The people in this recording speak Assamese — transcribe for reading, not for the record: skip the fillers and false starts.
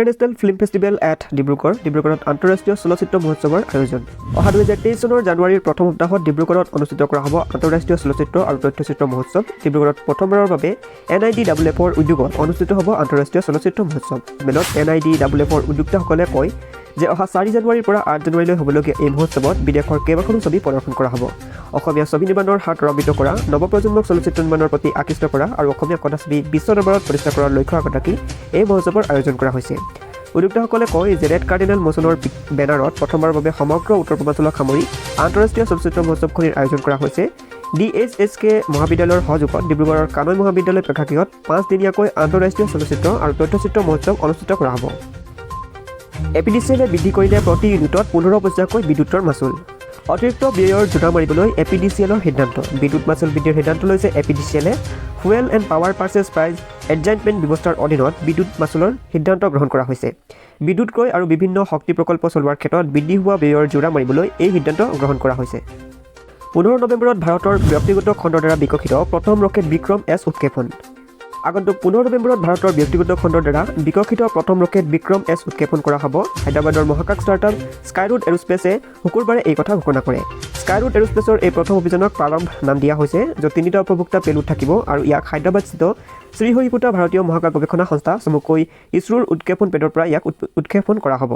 International Film Festival at Dibrugarh। ডিব্ৰুগড়ত আন্তঃৰাষ্ট্ৰীয় চলচ্চিত্ৰ মহোৎসৱৰ আয়োজন। অহা 2023 চনৰ জানুৱাৰীৰ প্ৰথম সপ্তাহত ডিব্ৰুগড়ত অনুষ্ঠিত কৰা হ'ব আন্তঃৰাষ্ট্ৰীয় চলচ্চিত্ৰ আৰু তথ্যচিত্ৰ মহোৎসৱ। ডিব্ৰুগড়ত প্ৰথমবাৰৰ বাবে এনআইডিএফএফৰ উদ্যোগত অনুষ্ঠিত হ'ব আন্তঃৰাষ্ট্ৰীয় চলচ্চিত্ৰ মহোৎসৱ। মেলত এনআইডিএফএফৰ উদ্যোক্তাসকলে কয় যে অহা 4 জানুৱাৰীৰ পৰা 8 জানুৱাৰীলৈ হ'বলগীয়া এই মহোৎসৱত বিদেশৰ কেইবাখনো ছবি প্ৰদৰ্শন কৰা হ'ব। অসমীয়া ছবি নিৰ্মাণৰ হাত ত্বৰান্বিত কৰা, নৱপ্ৰজন্মক চলচ্চিত্ৰ নিৰ্মাণৰ প্ৰতি আকৃষ্ট কৰা আৰু অসমীয়া কথাছবি বিশ্ব দৰবাৰত প্ৰতিষ্ঠা কৰাৰ লক্ষ্য আগত ৰাখি এই মহোৎসৱৰ আয়োজন কৰা হৈছে। উদ্যোক্তাসকলে কয় যে ৰেড কাৰ্ডিনেল মোচনৰ বেনাৰত প্ৰথমবাৰৰ বাবে সমগ্ৰ উত্তৰ পূৰ্বাঞ্চলক সামৰি আন্তঃৰাষ্ট্ৰীয় চলচ্চিত্ৰ মহোৎসৱখনিৰ আয়োজন কৰা হৈছে। ডিএইচএছকে মহাবিদ্যালয়ৰ সহযোগত ডিব্ৰুগড়ৰ কানৈ মহাবিদ্যালয় প্ৰেক্ষাগৃহত 5 দিনীয়াকৈ আন্তঃৰাষ্ট্ৰীয় চলচ্চিত্ৰ আৰু তথ্যচিত্ৰ মহোৎসৱ অনুষ্ঠিত কৰা হ'ব। এপিডিচিএলে বৃদ্ধি কৰিলে প্ৰতি ইউনিটত 15 পইচাকৈ বিদ্যুতৰ মাচুল। অতিৰিক্ত ব্যয়ৰ জোৰা মাৰিবলৈ এপিডিচিএলৰ সিদ্ধান্ত। বিদ্যুৎ মাচুল বৃদ্ধিৰ সিদ্ধান্ত লৈছে এপিডিচিএলে। Fuel and Power Purchase Price Adjustment ব্যৱস্থাৰ অধীনত বিদ্যুৎ মাচুলৰ সিদ্ধান্ত গ্ৰহণ কৰা হৈছে। বিদ্যুৎ ক্ৰয় আৰু বিভিন্ন শক্তি প্ৰকল্প চলোৱাৰ ক্ষেত্ৰত বৃদ্ধি হোৱা ব্যয়ৰ জোৰা মাৰিবলৈ এই সিদ্ধান্ত গ্ৰহণ কৰা হৈছে। 15 নৱেম্বৰত ভাৰতৰ ব্যক্তিগত খণ্ডৰ দ্বাৰা বিকশিত প্ৰথম ৰকেট বিক্ৰম এছ উৎক্ষেপণ। আগন্তুক 15 নৱেম্বৰত ভাৰতৰ ব্যক্তিগত খণ্ডৰ দ্বাৰা বিকশিত প্ৰথম ৰকেট বিক্ৰম এছ উৎক্ষেপণ কৰা হ'ব। হায়দৰাবাদৰ মহাকাশ ষ্টাৰ্টআপ স্কাইৰুট এৰোস্পেছে শুকুৰবাৰে এই কথা ঘোষণা কৰে। স্কাইৰুট এৰোস্পেছৰ এই প্ৰথম অভিযানক প্ৰাৰম্ভ নাম দিয়া হৈছে, য'ত তিনিটা উপভোক্তা পেলোড থাকিব আৰু ইয়াক হায়দৰাবাদস্থিত শ্ৰীহৰিকোটা ভাৰতীয় মহাকাশ গৱেষণা সংস্থা, চমুকৈ ইছৰোৰ উৎক্ষেপণ পেডৰ পৰা ইয়াক উৎক্ষেপণ কৰা হ'ব।